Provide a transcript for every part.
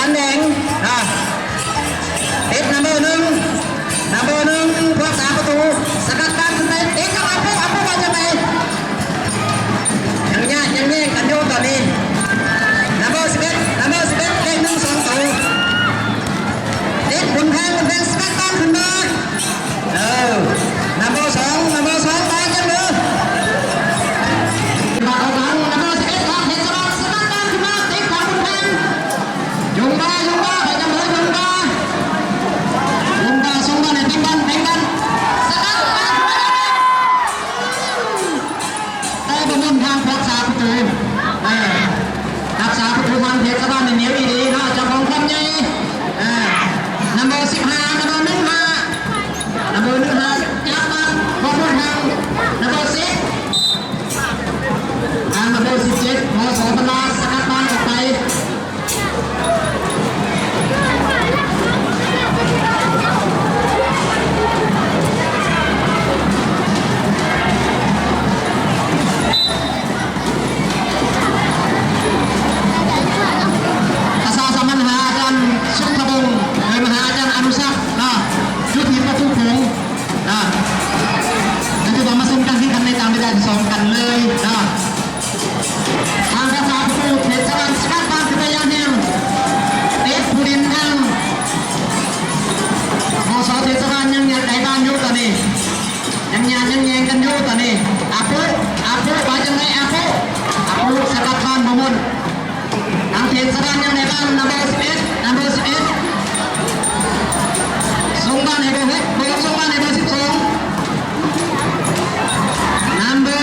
ຕຳແໜ່ງ ອ່າ ຕິດນຳເບີໜຶ່ງ ນຳເບີໜຶ່ງ ພວກສາມປະຕູ ສະກັດບານຂຶ້ນໄປ ຕິດກັບອາປຸ ອາປຸວ່າຈັ່ງໃດ? ຍັງຍາກຍັງແຍ່ງກັນຢູ່ຕອນນີ້ ນຳເບີສິບເອັດ ນຳເບີສິບເອັດ ເລກໜຶ່ງສອງໂຕ ຕິດບຸນແພງ ບຸນແພງສະກັດບານຂຶ້ນມາ ເອີ ນຳເບີສອງ ນຳເບີສອງ ໄປຈັ່ງເດີ ມາອອກຫຼັງ ນຳເບີສິບເອັດ ທາງເທດສະບານ ສະກັດບານຂຶ້ນມາ ຕິດທາງບຸນແພງ ຍົງບາ ຍົງບາ ໄປຈັ່ງເດີ ຍົງບາ ຍົງບາ ສົ່ງບານໃຫ້ເພັງວັນ ເພັງວັນ ສະກັດບານຂຶ້ນມາ ແຕ່ບໍ່ໝົນທາງພວກສາປະຕູ ເອີ ຮັກສາປະຕູທາງເທດສະບານນີ້ໜຽວອີ່ຫຼີເນາະ ເຈົ້າຂອງຄວາມໃຫຍ່ ເອີ ນຳເບີສິບຫ້າ ນຳເບີໜຶ່ງຫ້າ ນຳເບີໜຶ່ງຫ້າ ຈັບບານ ບໍ່ໝົນທາງ ນຳເບີສິບ ທາງນຳເບີສິບເຈັດ ມສ ພັນລາ ສະກັດບານອອກໄປ. ປະຊາສຳພັນຫາອາຈານສຸດທະວົງ ເອີ ມາຫາອາຈານອະນຸສັກເນາະ ຢູ່ທີ່ປະຕູໂຂງເນາະ ກໍຄືວ່າມາຊົມການແຂ່ງຂັນໃນຕາມເວລາທີສອງກັນເລີຍເນາະ. ທາງພວກສາປະຕູເທດສະບານສະກັດບານຂຶ້ນໄປຢ່າງແຮງ ຕິດຜູ້ຫຼິ້ນທາງ ມສ ເທດສະບານຍັງຢາກໄດ້ບານຢູ່ຕອນນີ້ ຍັງຍາດຍັງແຍ່ງກັນຢູ່ຕອນນີ້ ອາປຸ ອາປຸວ່າຈັ່ງໃດ ອາປຸ ອາປຸສະກັດບານບໍ່ໝົນ ທາງເທດສະບານຍັງໄດ້ບານ ນຳເບີສິບເອັດ ນຳເບີສິບເອັດ ສົ່ງບານໃຫ້ເບີຫົກ ເບີຫົກສົ່ງບານໃຫ້ເບີສິບສອງ ນຳເບີ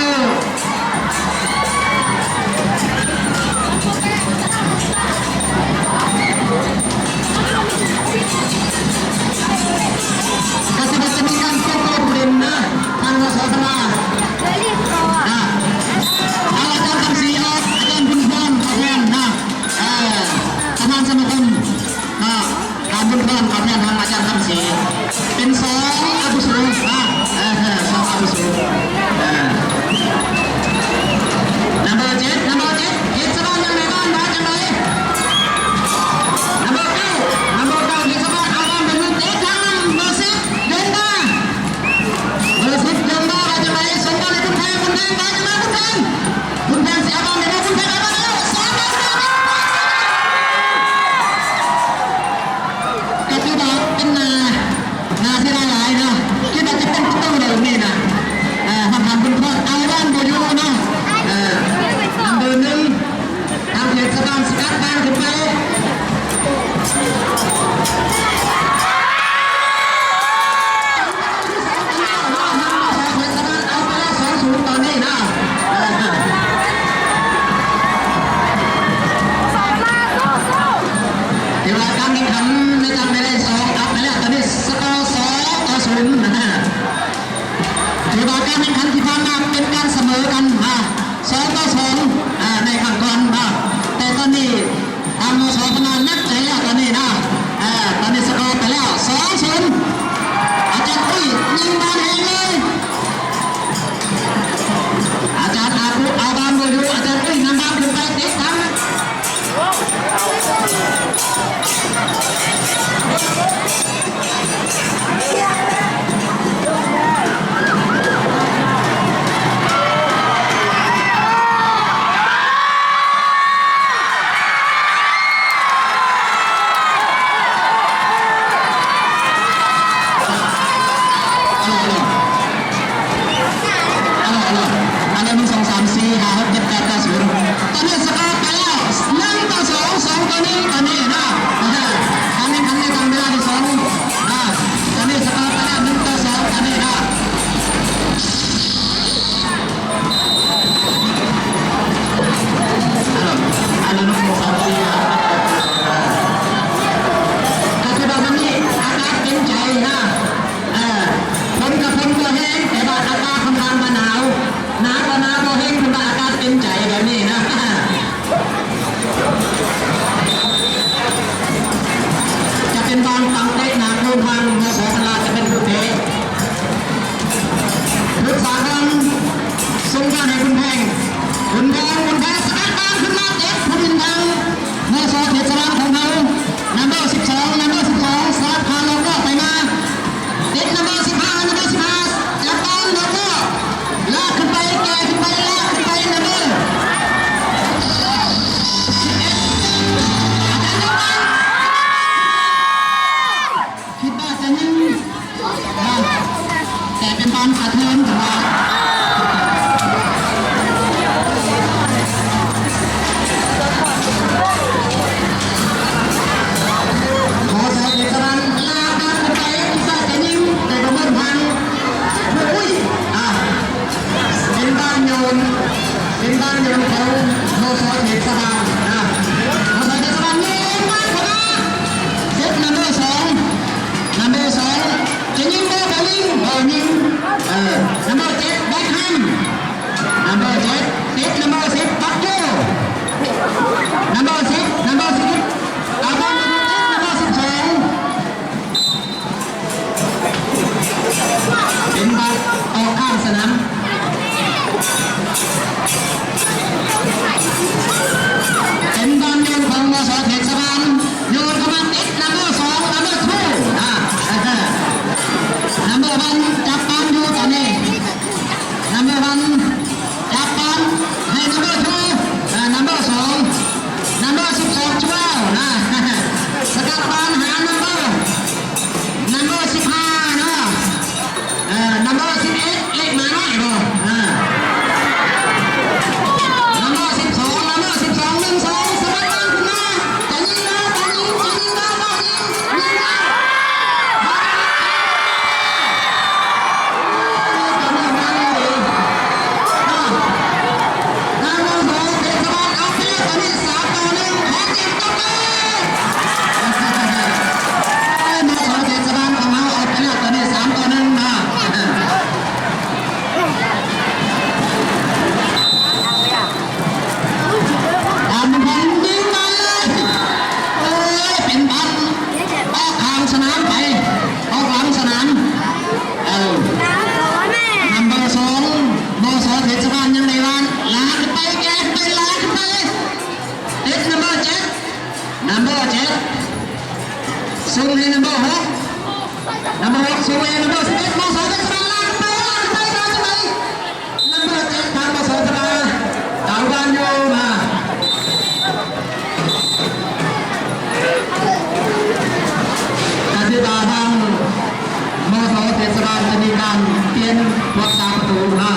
ກໍຊິວ່າຈະມີການໂຕ້ໂຕ້ຜູ້ຫຼິ້ນນະ ທາງ ມສ ພັນລາ ນະ ເອົາອາຈານຄຳສີອອກ ອາຈານບຸນພອນເຂົ້າແທນນະ ເອີ ປະທານສະມາຄົມນະ ອາຈານບຸນພອນເຂົ້າແທນທາງອາຈານຄຳສີ ເປັນສອງອາວຸໂສນະ ເອີ ສອງອາວຸໂສ ເອີ ນຳເບີເຈັດ ນຳເບີເຈັດ ເທດສະບານຍັງໄດ້ບານ ວ່າຈັ່ງໃດ? ນຳເບີເກົ້າ ນຳເບີເກົ້າ ເທດສະບານເອົາບານໄປເມືອງເຕະທາງເບີສິບ ຍົງບາ ເບີສິບ ຍົງບາ ວ່າຈັ່ງໃດ? ສົ່ງບານໃຫ້ບຸນແພງ ບຸນແພງ ວ່າຈັ່ງໃດ? ບຸນແພງ ບຸນແພງຊິເອົາບານໄດ້ບໍ່? ບຸນແພງເອົາບານແລ້ວ ສອງບານ ກໍຖືວ່າເປັນໜ້າ ໜ້າເສຍດາຍຫຼາຍເນາະ ຄິດວ່າຈະເປັນປະຕູແລ້ວນີ້ນະ ເອີ ທາງບຸນພອນເອົາບານບໍ່ຢູ່ເນາະ ເອີ ນຳເບີໜຶ່ງ ທາງເທດສະບານສະກັດບານຂຶ້ນໄປ ເທດສະບານເອົາໄປແລ້ວສອງສູນຕອນນີ້ນະ ເອີ ຖືວ່າການແຂ່ງຂັນໃນຈັງໄດ້ສອງອັບໄປແລ້ວ ຕອນນີ້ສະກໍສອງຕໍ່ສູນນະ ຖືວ່າການແຂ່ງຂັນທີ່ຜ່ານມາເປັນການສະເໝີກັນນະ ສອງຕໍ່ສອງ ອາ ໃນຄັ້ງກ່ອນນະ ແຕ່ຕອນນີ້ທາງ ມສ ພະນາ ໜັກໃຈແລ້ວຕອນນີ້ນະ ອາ ຕອນນີ້ສະກໍໄປແລ້ວສອງສູນ ອາຈານອຸ້ຍຍິງບານແຮງເລີຍ ອາຈານອາປຸເອົາບານບໍ່ຢູ່ ອາຈານອຸ້ຍນຳບານຂຶ້ນໄປຕິດທາງ ອັນນີ້ໜຶ່ງ ສອງ ສາມ ສີ່ ຫ້າ ຫົກ ເຈັດ ແປດ ເກົ້າ ສູນ ຕອນນີ້ສະກໍໄປແລ້ວ ສົ່ງໃຫ້ນຳເບີຫົກ ນຳເບີຫົກ ສົ່ງໃຫ້ນຳເບີສິບເອັດ ມສ ເທດສະບານລາດກະບັງ ໄປ ໄປ ໄປ ໄປ ນຳເບີເຈັດ ທາງ ມສ ເທດສະບານ ເອົາບານຢູ່ມາ ກະຖືວ່າທາງ ມສ ເທດສະບານຈະມີການປ່ຽນຜູ້ຮັກສາປະຕູມາ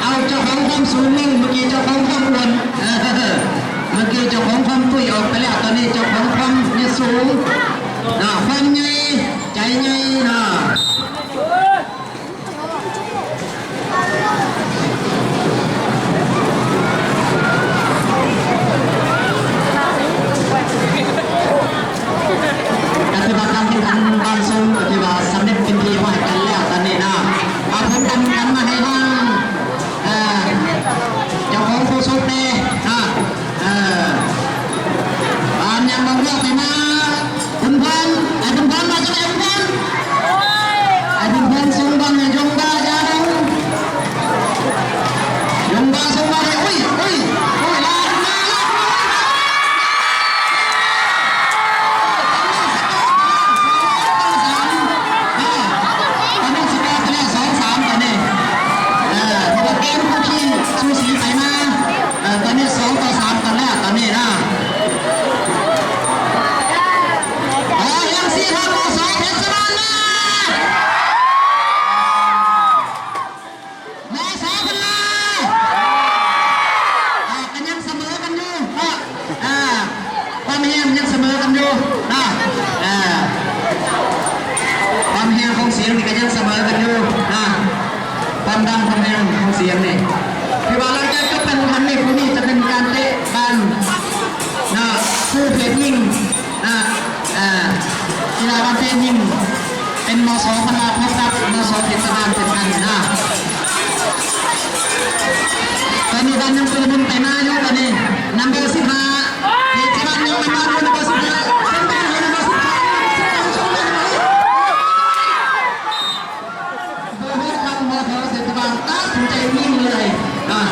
ເອົາເຈົ້າຂອງຄວາມສູງລົງ ເມື່ອກີ້ເຈົ້າຂອງຄວາມອ້ວນ ເອີ ເມື່ອກີ້ເຈົ້າຂອງຄວາມຕຸ້ຍອອກໄປແລ້ວ ຕອນນີ້ເຈົ້າຂອງຄວາມຍະສູງ ນະ ຄວາມໃຫຍ່ ໃຈໃຫຍ່ນະ. ກະຖືວ່າການແຂ່ງຂັນບານຊົງກະຖືວ່າສຳເລັດເປັນທີ່ຮຽບຮ້ອຍກັນແລ້ວຕອນນີ້ນະ ເອົາຜົນການແຂ່ງຂັນມາໃຫ້ທາງ ເອີ ເຈົ້າຂອງໂຄສົກແດ່ນະ ເອີ ບານຍັງບໍ່ເລືອກໄປມາ ບຸນພອນ ໄອ້ບຸນພອນມາຈາກໃດບຸນພອນ ໄອ້ບຸນພອນສົ່ງບອນໃຫ້ຍົງບາຢາດົງ ຍົງບາສົ່ງມາໄດ້ ອຸ້ຍ ອຸ້ຍ ອຸ້ຍ ລາດມາ ລາດມາ ຕອນນີ້ສະກອໄປແລ້ວ ສອງສາມ ຕອນນີ້ ເອີ ຖືວ່າເກມຄູ່ຂີ້ສູສີໄປມາ ເອີ ຕອນນີ້ ສອງຕໍ່ສາມ ກັນແລ້ວຕອນນີ້ນະ ຂໍແຮງເຊຍທາງ ມສ ເທດສະບານນະ ມສ ເພິ່ນລະ ອ່າ ກະຍັງສະເໝີກັນຢູ່ເນາະ ອ່າ ຄວາມແຮງຍັງສະເໝີກັນຢູ່ເນາະ ອ່າ ຄວາມແຮງຂອງສຽງນີ້ກະຍັງສະເໝີກັນຢູ່ເນາະ ຄວາມດັງຄວາມແຮງຂອງສຽງນີ້ ຖືວ່າຫຼັງຈາກຈົບການແຂ່ງຂັນນີ້ ຄູ່ນີ້ຈະເປັນການເຕະບານເນາະ ຄູ່ເພດຍິງ ນະ ເອີ ກິລາວານເຕະຍິງ ເປັນ ມສ ພັນລາ ພົບກັບ ມສ ເທດສະບານເຊັ່ນກັນນະ ຕອນນີ້ບານຍັງຊຸລະມຸນໄປມາຢູ່ ຕອນນີ້ ນຳເບີສິບຫ້າ ເທດສະບານຍັງນຳບານຢູ່ ນຳເບີສິບຫ້າ ສົ່ງບານໃຫ້ນຳເບີສິບສອງ ນຳເບີສິບສອງ ສົ່ງບານໃຫ້ ເບີຫົກ ທາງ ມສ ເທດສະບານ ຕັດສິນໃຈຍິງເລີຍ ອ່າ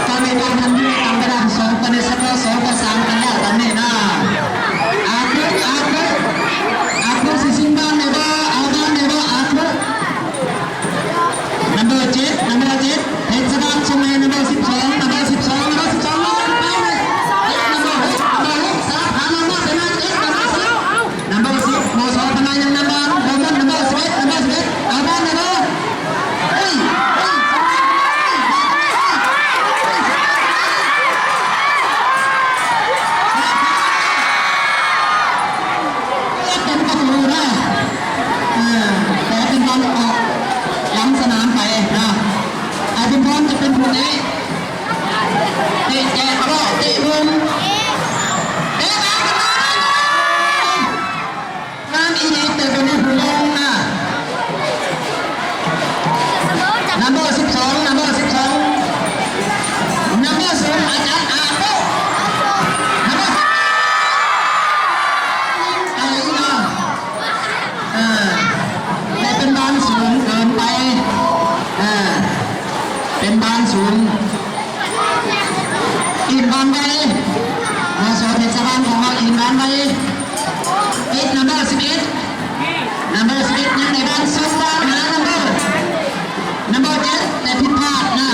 ຕອນນີ້ການທັນຢູ່ຕາມເວລາສອງ ຕອນນີ້ສະກໍສອງຕໍ່ສາມກັນແລ້ວ ຕອນນີ້ນະ ອາຄຸ ອາຄຸ ອາຄຸຊິຊິງບານໄດ້ບໍ່ ເອົາບານໄດ້ບໍ່ ອາຄຸ ນຳເບີເຈັດ ນຳເບີເຈັດ ເທດສະບານສົ່ງໃຫ້ນຳເບີສິບສອງ ນຳເບີສິບສອງ ນຳເບີສິບສອງ ລົງໄປເລີຍ ນຳເບີຫົກ ນຳເບີຫົກ ສາບ ຫານຳເບີເຈັດ ນຳເບີສິບ ນຳເບີສິບ ມສ ພະນາຍັງນຳບານ ໂດມັນ ນຳເບີສິບເອັດ ນຳເບີສິບເອັດ ເອົາບານນຳເບີ ເຮີ້ຍ ເຮີ້ຍ ເປັນປະຕູນະ ເອີ ແຕ່ເປັນບານອອກຫຼັງສະໜາມໄປນະ ອາທິມພອນຈະເປັນຜູ້ເຕະ ເຕະແຈກເບາະ ເຕະມຸມ ເຕະບານຂຶ້ນມາ ງາມອີ່ຫຼີ ເຕະເປັນຜູ້ລົງນະ ນຳເບີສິບສອງ ນຳເບີສິບສອງ ນຳເບີສູນ ອາຈານອາໂປ ນຳເບີສິບ ໄກນະ ເອີ ແຕ່ເປັນບານສູງເກີນໄປ ເອີ ເປັນບານສູງ ອີງບານໄວ ມສ ເທດສະບານຂອງເຮົາອີງບານໄວ ຕິດນຳເບີສິບເອັດ ນຳເບີສິບເອັດ ຍັງໄດ້ບານສົ່ງບານຫານຳເບີ ນຳເບີເຈັດ ແຕ່ຜິດພາດນະ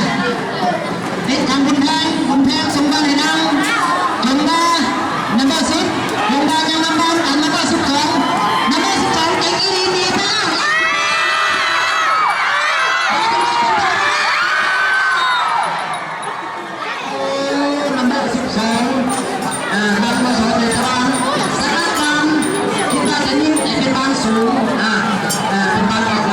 ຕິດທາງບຸນແພງ ບຸນແພງສົ່ງບານໃຫ້ນຳ ຈົງບາ ນຳເບີສິບ ຈົງບາຍັງນຳບານ ນຳເບີສິບສອງ ນຳເບີສິບສອງ ເກັ່ງອີ່ຫຼີ ໜີໄປແລ້ວ ນຳເບີສິບສອງ ເອີ ນຳມາສອນໃຫ້ຊາວບ້ານ ສະກັດບານ ຄິດວ່າຈະຍິງ ແຕ່ເປັນບານສູງ ອາ ເອີ ເປັນບານອອກ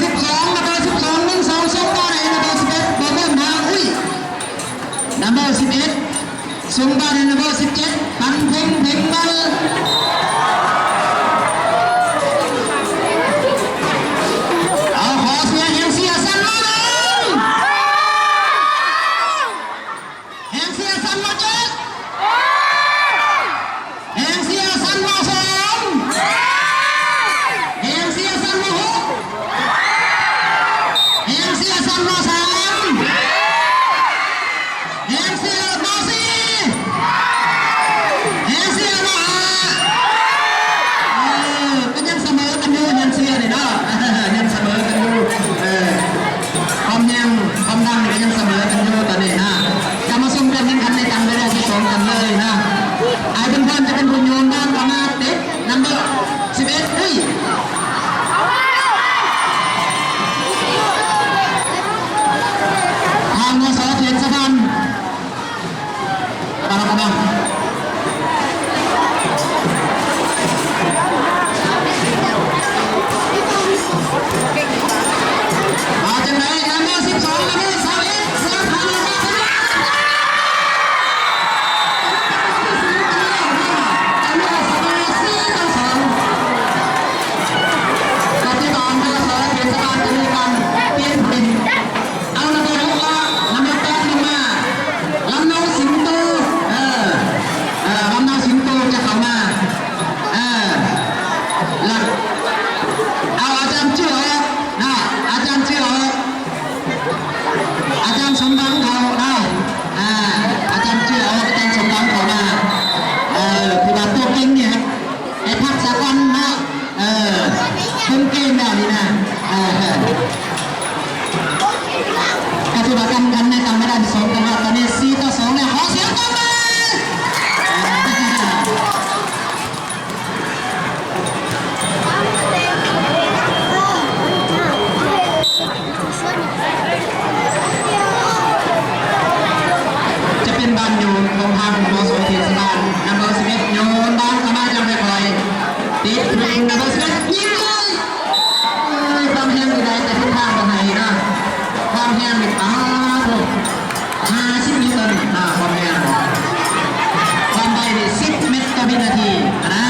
ສິບສອງ ນຳເບີສິບສອງ ໜຶ່ງສອງ ສົ່ງບານໃຫ້ນຳເບີສິບເອັດ ບໍ່ເບິ່ງທາງ ອຸ້ຍ ນຳເບີສິບເອັດ ສົ່ງບານໃຫ້ນຳເບີສິບເຈັດ ປັນເພັງ ເພັງເງິນ ເອົາ ຂໍເຊຍ ແຮງເຊຍສັ່ນມາເບິ່ງ ແຮງເຊຍສັ່ນມາເຈັດ ແຮງເຊຍສັ່ນມາສອງ ແຮງເຊຍສັ່ນມາຫົກ ແຮງເຊຍສັ່ນມາສາມ ແຮງເຊຍມາສີ່ ແຮງເຊຍມາຫ້າ ເອີ ກໍຍັງສະເໝີກັນຢູ່ ແຮງເຊຍນີ້ເນາະ ຍັງສະເໝີກັນຢູ່ ເອີ ຄວາມແຮງຄວາມດັງນີ້ກໍຍັງສະເໝີກັນຢູ່ຕອນນີ້ນະ ຈະມາຊົມການແຂ່ງຂັນໃນຕາມເວລາທີ່ສອງກັນເລີຍນະ ອ້າຍບຸນພອນຈະເປັນຜູ້ໂຍນບານເຂົ້າມາ ເຕະ ນຳເບີສິບເອັດ ອຸ້ຍ ທາງ ມສ ເທດສະບານ ປາລະກະບັງ ມາຈັ່ງໃດ ນຳເບີສິບສອງ ນຳເບີຊາວເອັດ ເສືອຂາວ ມາ ນຳເບີສະບາຍ ສີ່ຕໍ່ສອງ ປັດຈຸບັນ ມສ ເທດສະບານ ຈະມີການປ່ຽນຜູ້ຫຼິ້ນ ເອົານຳເບີຫົກອອກ ນຳເບີແປດລົງມາ ລຳນາວສິງໂຕ ເອີ ເອີ ລຳນາວສິງໂຕຈະເຂົ້າມາ ເອີ ລະ ເອົາອາຈານເຈືອອອກນະ ອາຈານເຈືອອອກ ອາຈານສົມຫວັງເຂົ້ານະ ອາ ອາຈານເຈືອອອກ ອາຈານສົມຫວັງເຂົ້າມາ ເອີ ຜູ້ວ່າຕົວເກັ່ງນີ້ ໄດ້ພັກສາກ່ອນເນາະ ເອີ ເບິ່ງເກມແລ້ວນີ້ນະ ເອີ ກະຖືວ່າກຳກັນໃນຕາມເວລາທີ່ສອງກັນເນາະ ຕອນນີ້ສີ່ຕໍ່ສອງແລ້ວ ຂໍສຽງຕົບມື ຈະເປັນບານໂຍນຂອງທາງ ມສ ເທດສະບານ ນຳເບີສິບເອັດ ໂຍນບານເຂົ້າມາຢ່າງຄ່ອຍໆ ຕິດຜູ້ຫຼິ້ນ ນຳເບີສິບເອັດ ຍິງເລີຍ ເອີຍ ຄວາມແຮງນີ້ໄດ້ແຕ່ທິດທາງບໍ່ໃຫ້ນະ ຄວາມແຮງນີ້ປາດໂທ້ ຫ້າສິບນິວຕັນ ອາ ຄວາມແຮງ ຄວາມໄວນີ້ສິບແມັດຕໍ່ວິນາທີນະ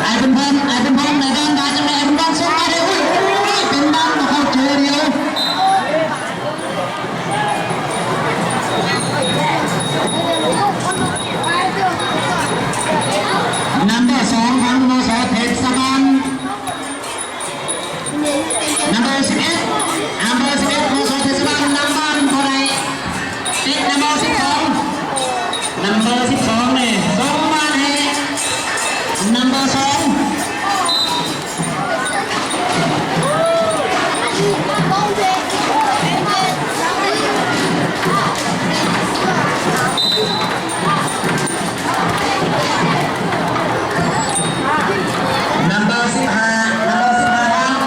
ອ້າຍບຸນພອນ ອ້າຍບຸນພອນ ໄດ້ບານ ບານຈັ່ງໃດ ອ້າຍບຸນພອນ ສົ່ງມາເດ້ ອຸ້ຍ ເປັນບານບໍ່ເຂົ້າເຈີດຽວ ນຳເບີສອງຂອງ ມສ ເທດສະບານ ນຳເບີສິບເອັດ ນຳເບີສິບເອັດ ມສ ເທດສະບານ ນຳບານບໍ່ໄດ້ ຕິດນຳເບີສິບສອງ ນຳເບີສິບສອງນີ້ ສົ່ງບານໃຫ້ນຳເບີສອງ ນຳເບີສິບຫ້າ ນຳເບີສິບຫ້າ ມສ ເ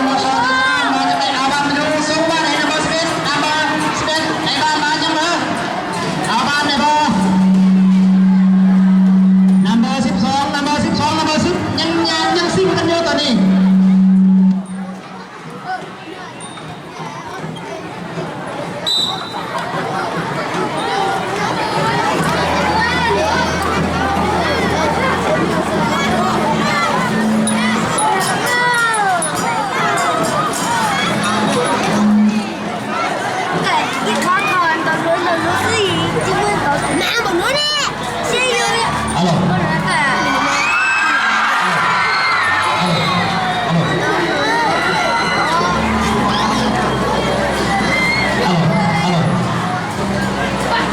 ທດສະບານ ມາຈາກໃນ ເອົາບານຢູ່ ສົ່ງບານໃຫ້ນຳເບີສິບເອັດ ນຳເບີສິບເອັດ ໃຫ້ບານມາຈັ່ງເບີ ເອົາບານໄດ້ບໍ່ ນຳເບີສິບສອງ ນຳເບີສິບສອງ ນຳເບີສິບ ຍັງ ຍັງ ຍັງຊິງກັນຢູ່ຕອນນີ້.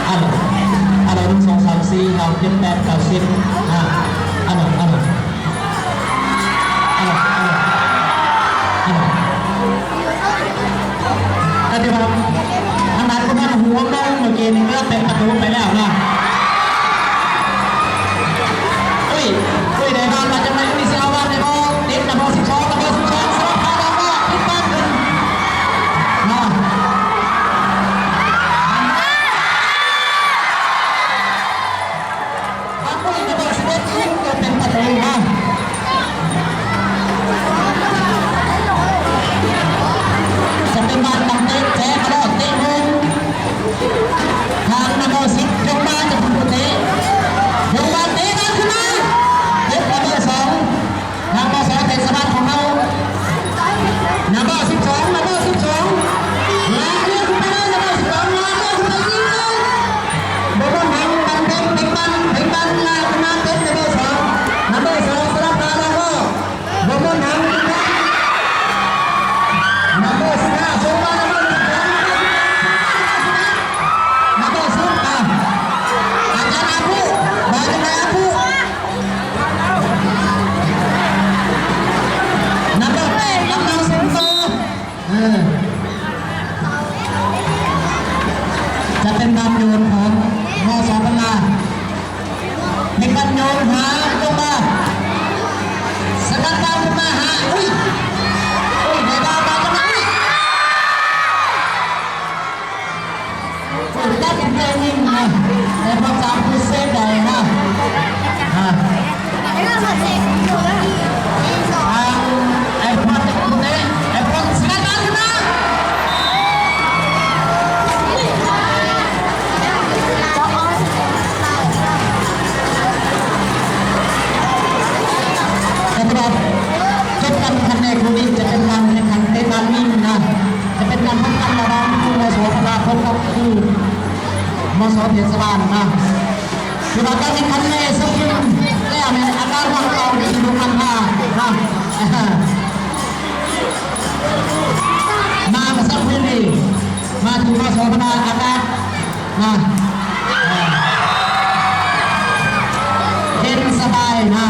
ອັນ ອັນ ໜຶ່ງ ສອງ ສາມ ສີ່ ຫ້າ ຫົກ ເຈັດ ແປດ ເກົ້າ ສິບ ອາ ອັນ ອັນ ອັນ ອັນ ກໍຖືວ່າທາງດ້ານຜູ້ນັ້ນຫົວລົງເມື່ອກີ້ນີ້ເກືອບເປັນປະຕູໄປແລ້ວເນາະ ອຸ້ຍ ອຸ້ຍ ໄດ້ບານມາຈາກໃນ ອຸ້ຍ ຊິເອົາບານໄດ້ບໍ່ ຕິດນະບໍ່ ສິບສອງ ນະບໍ່ ສິບສອງ ສອງ ພາບານບໍ່ ຕິດບານຂຶ້ນ ເນາະ. ບາງຄົນກໍບອກສິເປັນ ກໍເປັນປະຕູເນາະ. ເອີ ຈະເປັນການໂຍນຂອງ ມສ ພັນລາ ເປັນການໂຍນຫາລົງມາ ສະກັດບານຂຶ້ນມາຫາ ອຸ້ຍ ອຸ້ຍ ໄດ້ບານມາຈັງຫວະນີ້ ຈັບເປັນເລື່ອງຍິງນະ ແຕ່ພວກສາມຜູ້ເຊຟໄດ້ນະ ອ່າ ທາງໄອພອດເຕະ ໄອພອດສະກັດບານຂຶ້ນມາ ແຕ່ສຳລັບຈົບການແຂ່ງຂັນໃນຄູ່ນີ້ ຈະເປັນການແຂ່ງຂັນເຕະບານຍິງນະ ຈະເປັນການພົບກັນລະຫວ່າງຄູ່ ມສ ພັນລາ ພົບກັບຄູ່ ມສ ເທດສະບານນະ. ຖືວ່າການແຂ່ງຂັນໃນເຊີງຂຶ້ນແລ້ວນີ້ ອາກາດຮ້ອນເອົາທີ່ລົງມານະ ມາປະຊາພື້ນທີ່ ມາຖືວ່າໂສພະນາອາກາດນະ ເອີ ເຢັນສະບາຍນະ.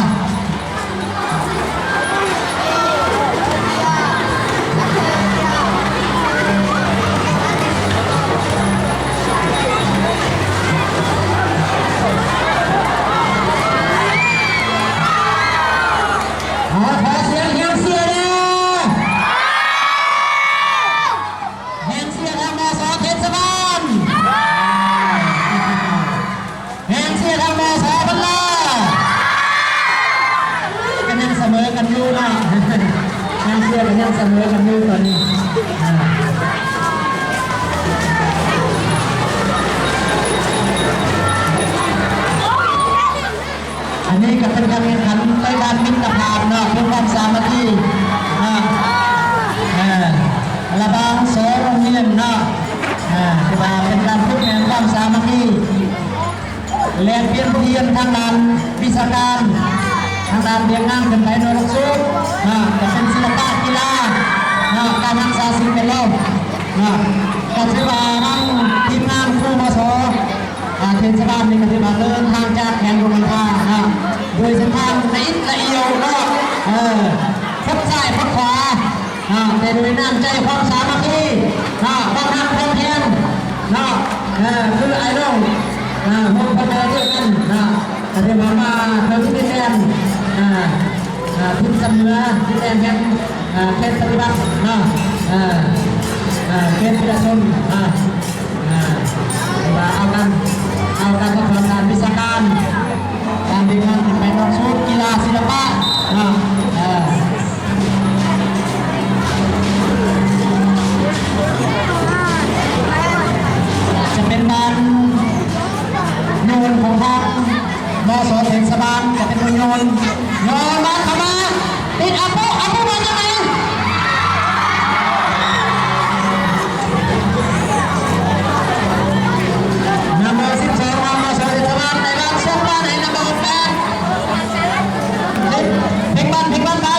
ຂໍ ຂໍສຽງແຮງເຊຍແດ່ ແຮງເຊຍທາງ ມສ ເທດສະບານ. ແຮງເຊຍທາງ ມສ ພັນລາ ກໍຍັງສະເໝີກັນຢູ່ເນາະ ແຮງເຊຍກໍຍັງສະເໝີກັນຢູ່ຕອນນີ້ ອ່າ ອັນນີ້ກໍເປັນການແຂ່ງຂັນໃນດ້ານມິດຕະພາບເນາະ ເພື່ອຄວາມສາມັກຄີເນາະ ເອີ ລະຫວ່າງສອງໂຮງຮຽນເນາະ ເອີ ຖືວ່າເປັນການຝຶກແໜ້ນຄວາມສາມັກຄີ ແລກປ່ຽນຮຽນທາງດ້ານວິຊາການ ທາງດ້ານວຽກງານຂຶ້ນໄປໜ່ວຍຫຼັກສູດເນາະ ຈະເປັນສິລະປະ ກິລາເນາະ ການຮັກສາສິ່ງແວດລ້ອມເນາະ ກໍຖືວ່າທາງທີມງານຄູ ມສ ອ່າ ເທດສະບານນີ້ກໍຖືວ່າເດີນທາງຈາກແຂວງຫຼວງນ້ຳທາເນາະ ໂດຍເສັ້ນທາງລະອິດລະອຽວເນາະ ເອີ ຄົດຊ້າຍຄົດຂວາ ອ່າ ແຕ່ໂດຍນ້ຳໃຈຄວາມສາມັກຄີເນາະ ຄວາມຮັກຄວາມແພງເນາະ ເອີ ຄືອ້າຍນ້ອງ ອ່າ ຮ່ວມພັນທະນາດ້ວຍກັນເນາະ ກໍຖືວ່າມາເຖິງດິນແດນ ອ່າ ອ່າ ທິດຊຳເໜືອ ດິນແດນແຫ່ງ ອ່າ ເຂດປະຕິບັດເນາະ ເອີ ເອີ ເຂດປະຊາຊົນເນາະ ອ່າ ຖືວ່າເອົາກັນ ເອົາການສະເພາະດ້ານວິຊາການ ການເຮັດງານໄປນອກສູດ ກິລາ ສິລະປະເນາະ ເອີ ຈະເປັນການໂຍນຂອງທາງ ມສ ເທດສະບານ ຈະເປັນໂຍນ ໂຍນມາເຂົ້າມາ ຕິດອາປຸ ອາປຸມາຈາກໃນ ນຳເບີສິບສອງ ມສ ເທດສະບານ ໄດ້ບານສົ່ງມາໃຫ້ນຳເບີແປດ ເພັງບານ ເພັງບານ ບານ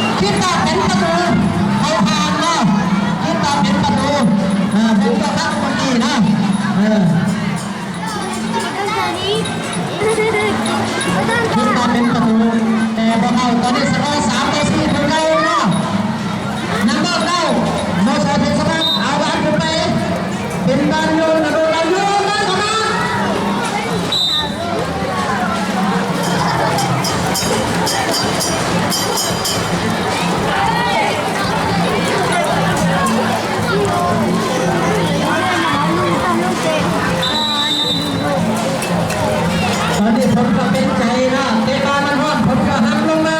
ຄິດວ່າເປັນປະຕູເຂົ້າທາງເນາະ ຄິດວ່າເປັນປະຕູ ເອີ ເພິ່ນກໍຮັບເມື່ອກີ້ເນາະ ເອີ ຄິດວ່າເປັນປະຕູ ແຕ່ບໍ່ເຂົ້າ ຕອນນີ້ສະກໍສາມຕໍ່ສີ່ຄືເກົ່າເນາະ ນຳເກົ້າ ເກົ້າ ມສ ເທດສະບານ ເອົາບານຂຶ້ນໄປ ເປັນບານໂຍນ ນະໂດນ ໂຍນບານເຂົ້າມາ. ຕອນນີ້ຜົນກໍເປັນໃຈເນາະ ເຕະບານມັນຮອດ ຜົນກໍຫັນລົງມາ.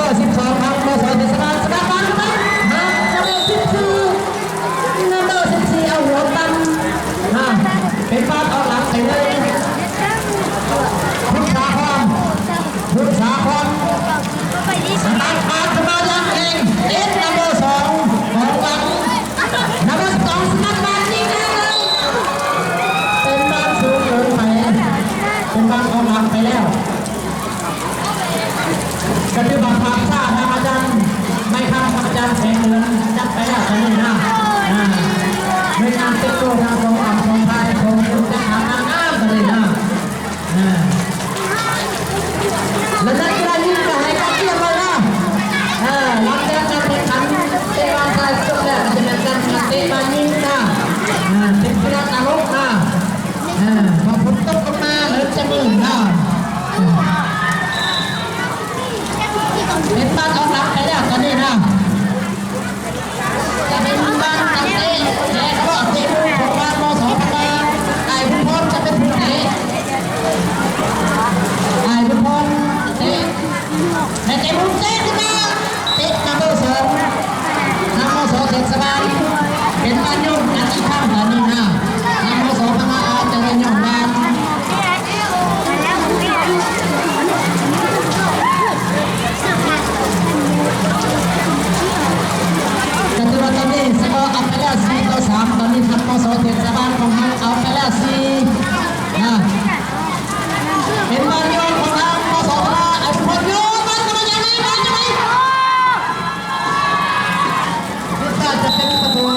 ບີສິບສອງ ທາງ ມສ ເທດສະບານ ສະໜັບບານ ຫາກສະເບສິບສີ່ ນຳເບີສິບສີ່ ເອົາຫົວປັນ ອ່າ ເປັນບານອອກຫຼັງໄປເລີຍ ພຸດສາຄອນ ພຸດສາຄອນ ສະຕາດບານຂຶ້ນມາຢ່າງເກັ່ງ ເຕະນຳເບີສອງ ອອກຫຼັງ ນຳເບີສິບສອງ ສະໜັບບານຍິງແຮງເລີຍ ເປັນບານສູງເກີນໄປ ເປັນບານອອກຫຼັງໄປແລ້ວ. ກະຖືວ່າພາບຊ້ານຳອາຈານໄມ້ຄຳ ອາຈານແສງເດືອນ ຈັດໄປແລ້ວຕອນນີ້ນະ ອ່າ ໜ່ວຍງານເຊັກໂຕທາງສອງຝັ່ງສອງຝ່າຍ ຂອງທີມຈັດຫານາງງາມຕອນນີ້ນະ ອ່າ ແລະ ນັກກິລາຍິງກະໃຫ້ການຕຽມໄວ້ນະ ເອີ ຫຼັງຈາກການແຂ່ງຂັນເຕະບານຊາຍຈົບແລ້ວ ກະຈະແມ່ນການເຕະບານຍິງນະ ອ່າ ເປັນກິລາຕະຫຼົກນະ ເອີ ພໍຝົນຕົກລົງມາເລີ່ມຈະມືນນະ ເປັນບານອອກຫຼັງໄປແລ້ວຕອນນີ້ນະ ຈະເປັນບານຕັ້ງເຕະ ແລະ ກໍເຕະມຸມຂອງທາງ ມສ ພັງງາ ອ້າຍບຸນພອນຈະເປັນຜູ້ເຕະ ອ້າຍບຸນພອນເຕະ ແລະ ເຕະມຸມເຕະຂຶ້ນມາ ເຕະນຳເບີສອງ ທາງ ມສ ເທດສະບານ ເປັນບານໂຍກກັນອີກຄັ້ງ ຕອນນີ້ນະ ທາງ ມສ ພັງງາ ອາດຈະໄດ້ໂຍກບານ ກະຖືວ່າຕອນນີ້ສະກໍອອກໄປແລ້ວສີ່ຕໍ່ສາມ ຕອນນີ້ທາງ ມສ ເທດສະບານຂອງເຮົາເອົາໄປແລ້ວສີ່ ອ່າ ເປັນບານໂຍກຂອງທາງ ມສ ພັງງາ ໄອ້ບຸນພອນໂຍກບານເຂົ້າມາຢ່າງໄວ ບານຈະໄວ ໂອກາດຈະເປັນປະຕູ